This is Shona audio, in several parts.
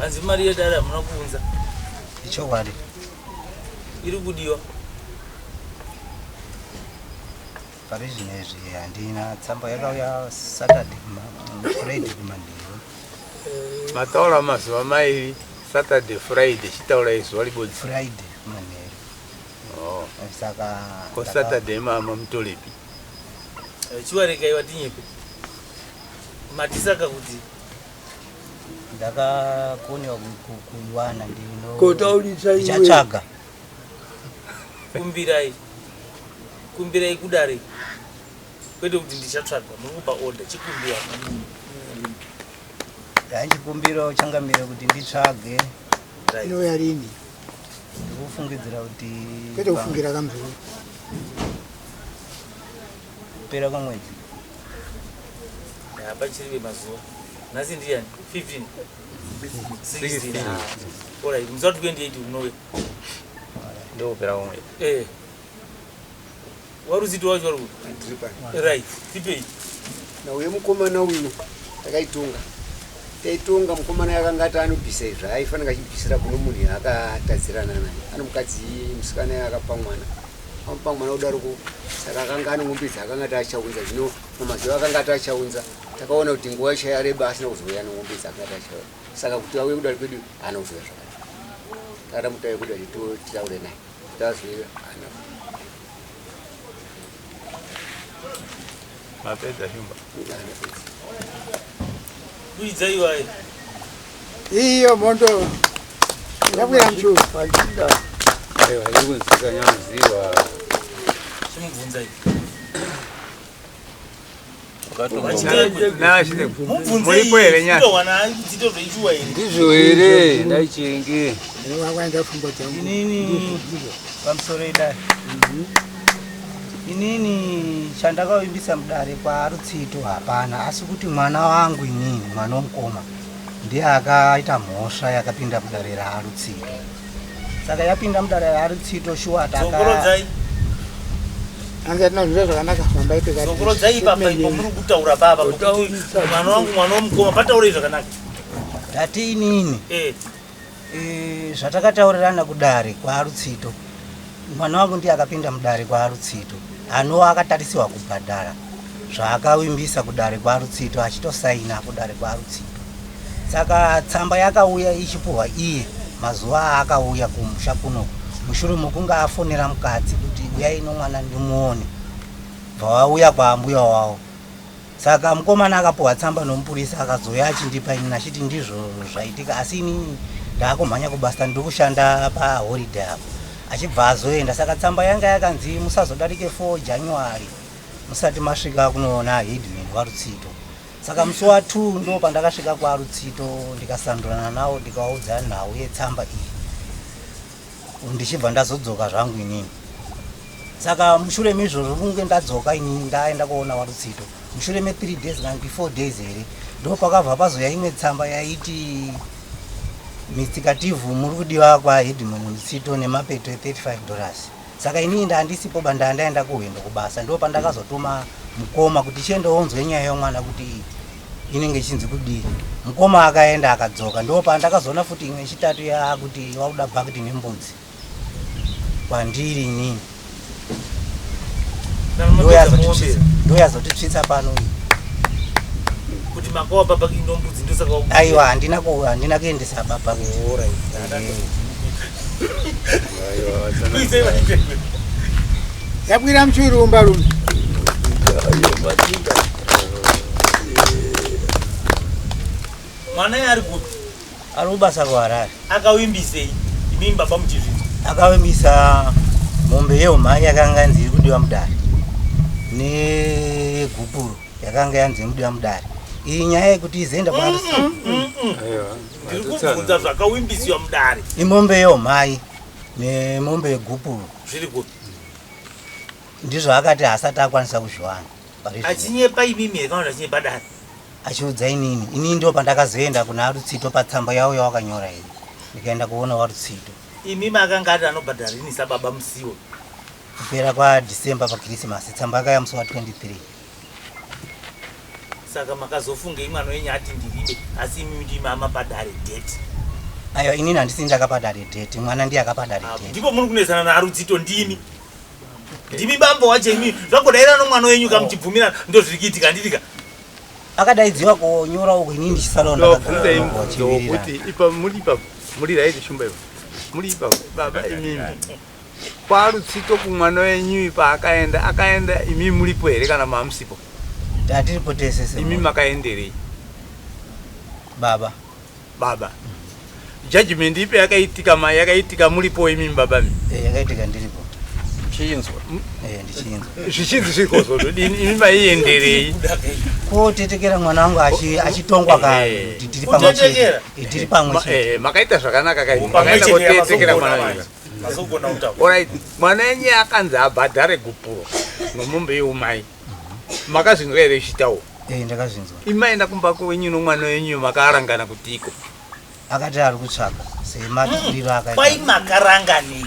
Hanzi mari yedare hamuna kuunza. Ichokwadi. Iri kudiwa. Pari zvino izvi handina tsamba yakauya Saturday Friday kumanheru. Mataura mazuva mairi Saturday Friday chitaurai zuva ribodzi. Friday kumanheru. Oh. Saka ko Saturday mama mutorepi? Eh, chiwarekai watinyepe. Matisaka kuti ndakakonewa kuiwana ndino. Kotaurisa iwe. Ndichatsvaga. Kumbirai. Kumbirai kudare. Kwete kuti ndichatsvaga, muri kupa order, chikumbira. Ndachikumbira changamire kuti nditsvage. Inouya rini? Ndikufungidzira kuti kwete kufungira kamzuru. Kupera kwemwedzi. Hapachiri mazuva. Nhasi ndiyani? 15. 16. Alright, musi wa 28 unouya. Ndokupera kwemwedzi. Eh. Waruziti wacho wari kupi? Right, tipei. Nauye mukomana uyu takaitonga. Taitonga mukomana yakanga ati anobvisa izvi aifanira achibvisira kuno munhu yaakatadzirana naye. Ano mukadzi musikana akapa mwana. Amupa mwana kudaroko saka akanga ane mombe dzaakanga ati achaunza zvino pamazuva akanga ati achaunza takaona kuti nguva yacho yareba asina kuzouya nemombe dzaakanga ati achaunza. Saka kuti auye kudare kwedu haana kuzouya zvakanaka. Takada kuti auye kudare titaure naye. Tazouya haana. Mapedza shumba. Kuidza iwaye. Iyo mondo yakwira mchuru. Aiwa iri kunzwika nyamuziwa. Chimubvunzai. Muripo here nyaya? Ndizvo here ndaichenge. Inini pamusoro idare. Inini chandakavimbisa mudare kwaRutsito hapana asi kuti mwana wangu inini mwana womukoma ndiye akaita mhosva yakapinda mudare raRutsito. Saka yapinda mudare raRutsito shuwa taka Dzokorodzai. Hanzi atina zviro zvakanaka fambai pekati. Dzokorodzai ipapa ipo muri kutaura baba pokuti mwana wangu mwana womukoma pataurei zvakanaka. Ndati inini. Eh. E, zvatakataurirana kudare kwaRutsito mwana wangu ndiye akapinda mudare kwaRutsito anova akatarisiwa kubhadhara zvaakavimbisa kudare kwaRutsito achitosaina kudare kwaRutsito saka tsamba yakauya ichipuhwa iye mazuva aakauya kumusha kuno mushure mokunge afonera mukadzi kuti uyai nomwana ndimuone bva vauya kwaambuya wavo Saka mukomana akapuhwa tsamba nomupurisa akazouya achindipa inini achiti ndizvo zvaitika asi inini ndaakumhanya kubasa ndiri kushanda paholiday apo achibva azoenda saka tsamba yanga yakanzi musazodarike 4 January musati masvika kunoona headman waRutsito saka musi wa 2 ndo pandakasvika kwaRutsito ndikasandurana nawo ndikawaudza nhau yetsamba iyi ndichibva ndazodzoka zvangu inini saka mushure meizvozvo kunge ndadzoka inini ndaenda kuona warutsito mushure me3 days kana kuti 4 days here ndo pakabva pazoya imwe tsamba yaiti mitsikativu muri kudiwa kwahedman rutsito nemapeto e35 dollars saka inini ndandisipo ba ndandaenda kuhwendo kubasa ndo pandakazotuma mukoma kuti chiendoonzwe nyaya yomwana kuti inenge ichinzi kudii mukoma akaenda akadzoka ndo pandakazoona futi imwe yechitatu yakuti wakuda bhakiti nembudzi kwandiri inini ndoyazotitsvitsa pano iyi kuti makawa baba nembudzi ndosaka aiwa handina handina kuendesa baba Yakwira mchirumba rume. Mwana iye ari kupi? Ari kubasa kuHarare. Akawimbisei imimi baba muchizvinzwa? Akawimbisa mombe yeumhanya yakanga yanzi iri kudiwa mudare negupuro yakanga yanzi iri kudiwa mudare. Iyi nyaya yekuti izoenda kwa Ndiri kubvunza zvakawimbisiwa mudare. Imombe yeumhai nemombe yegupuro. Zviri kupi? Ndizvo akati haasati akwanisa kuzviwana. Achinyepa imimi here kana kuti achinyepa dare? Achiudza inini. Inini ndipo pandakazoenda kuna Rutsito patsamba yavo yawakanyora iyi. Ndikaenda kuona waRutsito. Imimi akanga ati anobhadhara rini sababa Musiwo? Kupera kwaDecember paKirisimasi. Tsamba yakauya musi wa 23. Saka makazofungei mwana wenyu ati ndiribe asi imimi ndimi mama padare date? Aiwa, inini handisi ndakapa dare date, mwana ndiye akapa dare date. Ndipo muri kunetsana naArudzito. Ndimi, ndimi bambo wacho imi. Zvagodaira nomwana wenyu kamuchibvumirana, ndo zviri kuitika, handitika? Akadaidziwa konyora uku, inini ndichisarawo. Ndobvunza imubvunzo wokuti ipa muri ipapo, muri right shumba ipo, muri ipapo baba imimi, kwaRutsito kumwana wenyu paakaenda, akaenda imi muripo here kana mamusipo? Tatiripo tese. Imi makaenderei? Baba. Baba, judgment ipi yakaitika ma yakaitika muripo imimi baba mi? Eh, yakaitika ndiripo. Chinzwa. Eh, ndichinzwa. Zvichinzi zvikozododini, imi maienderei? Kotetekera mwana wangu achitongwa ka tiri pamwe chete. Kutetekera? Eh, tiri pamwe chete. Makaita zvakanaka kai. Pamwe Makaenda chete. kotetekera mwana wenyu. Mazogona kutaura. Alright, mwana wenyu akanzi abhadhare gupuro nomombe yeumai, makazvinzwa here ichitawo? Eh, ndakazvinzwa. Imaenda kumba kwenyu nomwana wenyu, makarangana kutiko? Akati ari kutsvaga sematuriro akaita. Kwai makaranganei,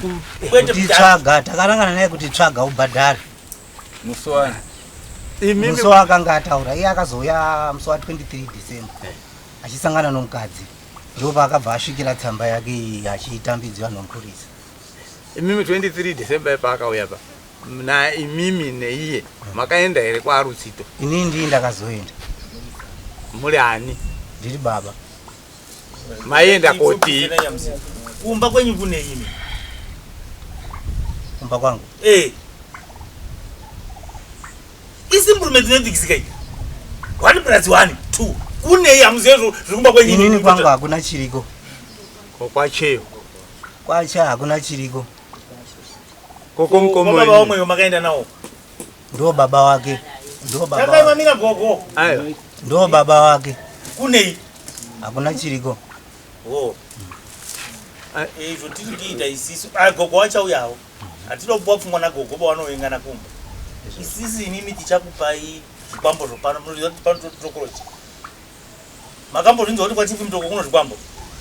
kwete Kuti tsvaga, takarangana naye kuti tsvaga ubhadhare. Musi wani? Imimi Musi waakanga ataura iye, akazouya musi wa23 December achisangana nomukadzi, ndo paakabva asvikira tsamba yake iyi achitambidziwa nomupurisa. Imimi 23 December paakauya pa na imimi neiye, makaenda here kwaRutsito? Inini ndii ndakazoenda. Muri ani? Ndiri baba. Maienda koti? Kumba kwenyu kune imi? Kumba kwangu? Eh, isimple mathematics kai, 1 plus 1 2, kunei? Hamuzive zviri kumba kwenyu? Inini kwangu hakuna chiriko. Kokwacheyo? Kwacha hakuna chiriko. Koko mukomo Baba wenyu? wamweyo makaenda nawo? Ndo baba wake, ndo baba wake. Takaimamira gogo. Aiwa. Ndo baba wake. Kunei? Hakuna chiriko. O, izvo tiri kuita isisu. Ah, gogo wachauyawo, hatida kupuwa pfungwa nagogo pavanovengana kumba. Isisi inimi tichakupai zvikwambo zvopano. Munoziva kuti pano tokorochi, makambozvinzwa kuti kwaChief Mutoko kuno zvikwambo?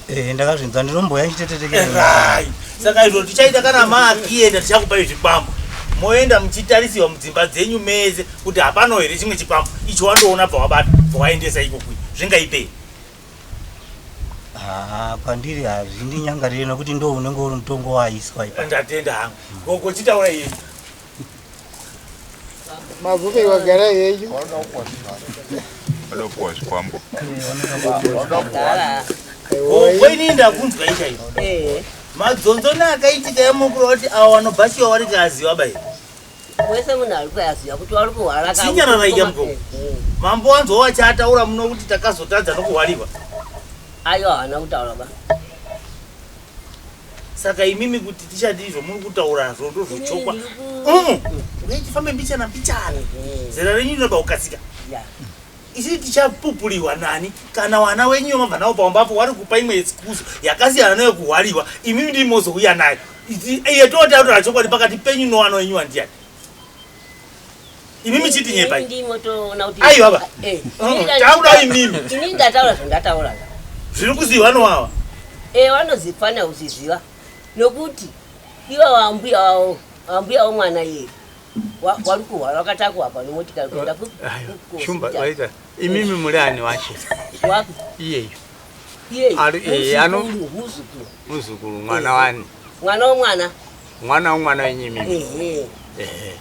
Eh, ndakazvinzwa, ndinomboya ndichitetetekera. Right, saka izvo tichaita kana maakienda, tichakupai zvikwambo, moenda muchitarisiwa mudzimba dzenyu mese kuti hapano here chimwe chikwambo icho wandoona, bva wabata, bva waendesa iko kui zvingaipei. Haa, kwandiri hazvindinyangarire nokuti ndo unenge uri mutongo waiswa ipa. Ndatenda hangu gogo, chitaura iye. Mabvume wagara yenyu. Vanopuwa zvikwambo. Gogo, inini ndakunzwa ichaizvo. Madzonzoni akaitika emukuru kuti avo vanobhashiwa vari kaziwa bai. Wese munhu ari kuyaziva kuti wari kuhwara. Chinyararaika mugogo. Mambo wanzwa wachaataura muno kuti takazotadza nokuhwariwa? Aiwa, haana kutaura ba. Saka imimi kuti tichadi izvo muri kutaurazvo ndozvochokwa. Tifambe mbichana mbichana, zera renyu rinoba kukasika. Isi tichapupurirwa nani kana wana wenyu mabva navo paumbapo wari kupa imwe excuse yakasiyana neyekuhwariwa, imimi ndimozouya nayo? Iye totaura chokwadi pakati penyu nowana wenyu wandiyani, imimi chiti nyepai. Ndimotoona kuti Aiwa ba. Eh. Taura imimi. Inini ndataura zvandataura. Zviri kuziva nowawa. Eh, vanozifanira kuzviziva nokuti ivo vambuya wavo, vambuya womwana iyeye wari kuhwara, wakatakwa pa nemotikari kuenda Aiwa, shumba waita imimi muri ani wacho? Wapi? Iyeyo. Iyeye? Ari- Muzukuru, muzukuru. Muzukuru, mwana wani? Mwana womwana. Mwana womwana wenyu imimi? Ehe. Ehe,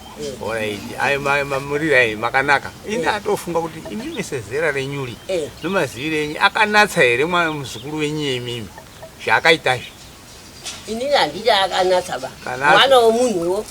alright, ayo mamurirai makanaka. Ini atofunga kuti imimi sezera renyuri nomaziviro enyu akanatsa here mwana muzukuru wenyu imimi zvaakaitazvi? Inini handiti akanatsa ba. Kana Mwana womunhuwo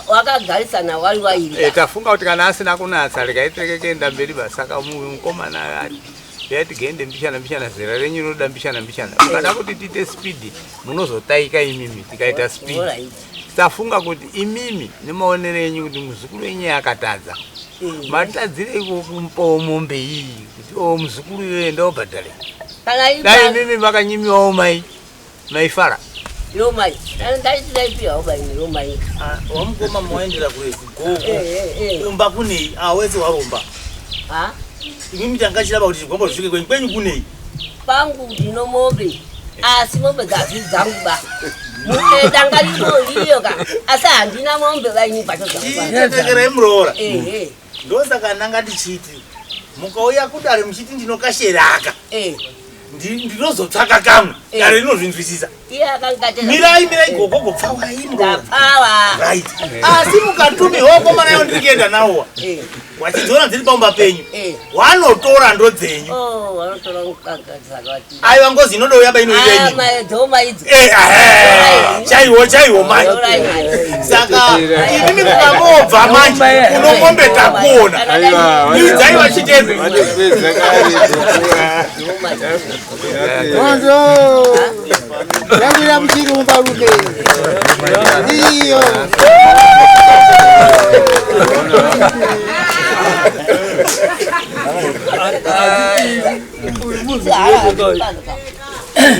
wakagarisana wari wairi. Tafunga kuti kana asina kunatsa, rekaitereke kuenda mberi ba. Saka mukomana ati yatigende mbichana mbichana, zera renyu rinoda mbichana mbichana. Ukada kuti tiite speed munozotaika imimi tikaita speed. Alright. Tafunga kuti imimi nemaonero enyu kuti muzukuru wenyu akatadza, matadzireiko kumupawo mombe iyi kuti o muzukuru iyoyo ndaobhadhare? Kana Dai imimi makanyimiwawo mai maifara? Yomai ndaiti ndaipiwawo baini yomai. Wamukoma mawaendera kurefu. Eh, Gogo, umba kunei? Awese waromba. Ha. Imimi tangachiramba kuti zvigombo zvisvike kwenyu. Kwenyu kunei? Pangu ndino mombe, asi mombe dzazvi dzangu ba. Danga rino riyo ka, asi handina mombe baini pacho dzangu. Chitetekerai muroora. Ehe. Ndosaka ndanga ndichiti mukauya kudare muchiti ndinokasheraka, Ndinozotsvaka kamwe dare rinozvinzwisisa. Mirai mirai gogogo pfawai murapfawa. Right. Asi mukatumirwa wakomana yo ndiri kuenda nawowa. Wachidziona dziri pamba penyu. Wanotora ndodzenyu. Oh, wanotora mukaka wati. Aiwa ngozi inodouya ba inoita Ah, mai dhoma idzo. Eh, chaiwo chaiwo mai. Saka imimi mukangobva manje unomombe takuona. Idzai vachitezwe. Onzo. Yawira muchiri mumbarume. Iyo.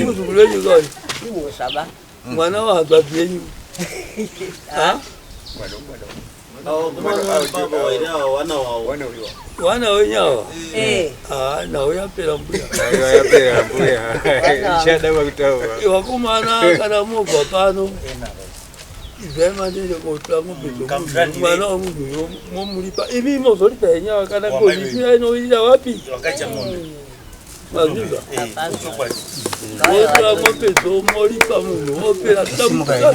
Muzukuru wenyu kayi. Mwana wa hanzvadzi yenyu. Wana wenyu ava? Ah, nhau yapera mbuya. Yapera mbuya. Ichada kutaura. Vakomana kana mobva pano ibvai mandiende kotora mombe dzomunhu mwana wemunhu momulipa imi mozolipa henyu kana ngozi inoira wapi? Mazviza. Wotora mombe dzomolipa munhu wopera dambudziko.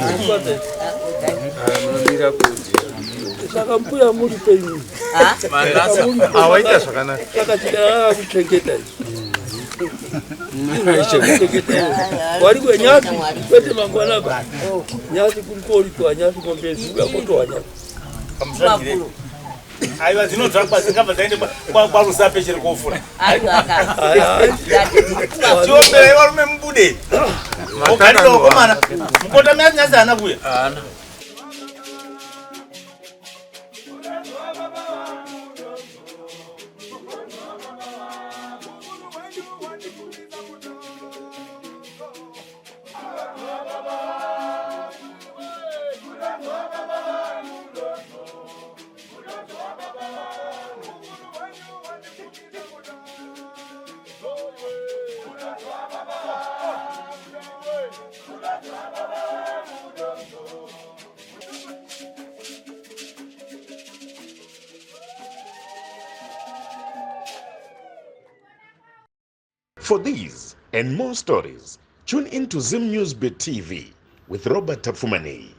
Saka mbuya muripe imi. Awaita zvakanaka. Saka chidara kuchengeta wari kwenyasi kwete mangwana ba nyasi kuri koripiwa nyasi mombe dziuya kotowa nyasi. Aiwa dzinodzvakwa dzingabva dzaende kwaRusape chiri kofura. Chiomberai varume mubude. Ogarira wakomana. Mukota nyasi haana kuuya. For these and more stories, tune in to Zim News Bit TV with Robert Tafumani.